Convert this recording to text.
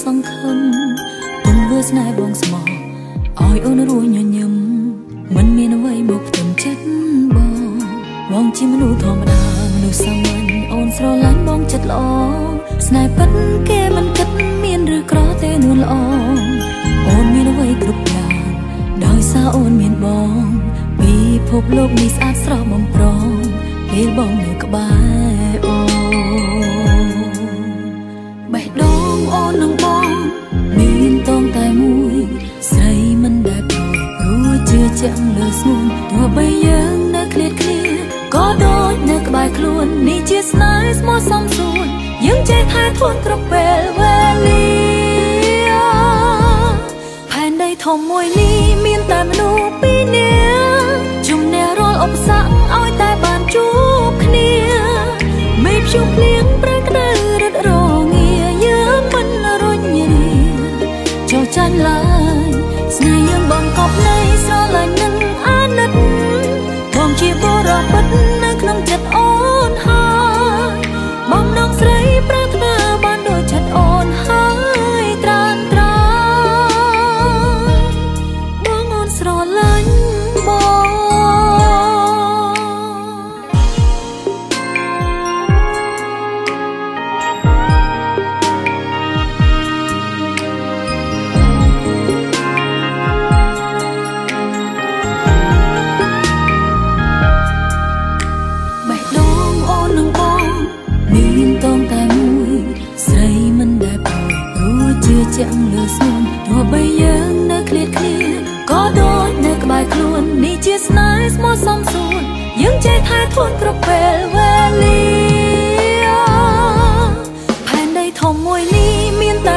សង្ឃឹមទង្វើស្នេហ៍បងស្មោះឲ្យអូនរួញញញឹមមិនមានអ្វីមកផ្ទឹមចិត្តបងបងជាមនុស្សធម្មតាមនុស្សសាមញ្ញអូនស្រឡាញ់បងចិត្តល្អស្នេហ៍ពិតគេមិនគិតមានឬក្រទេនួនល្អអូនមានអ្វីគ្រប់យ៉ាងដោយសារអូនមានបងពិភពលោកនេះស្អាតស្រស់បំព្រងពេលបងនៅក្បែរអូនបេះដូងអូននឹងបងមានតងតែមួយស្រីមិនដែលប្រយព្រោះជឿជាក់លើស្ងួនទោះបីយើងនៅឃ្លាតគ្នាក៏ដូចនៅក្បែរខ្លួននេះជាស្នេហ៍ស្មោះសមសួនយើងចេះថែធួនគ្រប់ពេលវេលាផែនដីធំមួយនេះមានតែមនុស្សពីរនាក់ជំនះរាល់ឧបសគ្គឲ្យតែបានជួបគ្នាមេឃព្យុះភ្លៀងប្រែក្តៅរឹតរងាយើងមិនរុញរាចុះចាញ់ឡើយស្នេហ៍យើងបងកប់នៃស្រឡាញ់នឹងអាណិតបងជាបុរសពិតនៅក្នុងចិត្តអូនហើយបងដងស្រីប្រាថ្នាបានដូចចិត្តអូនហើយត្រានត្រាយបងអូនស្រឡាញ់បងជាក់លើស្ងួនទោះបីយើងនៅឃ្លាតគ្នាក៏ដូចនៅក្បែរខ្លួននេះជាស្នេហ៍ស្មោះសមសួនយើងចេះថែធួនគ្រប់ពេលវេលាផែនដីធំមួយនេះមានតែ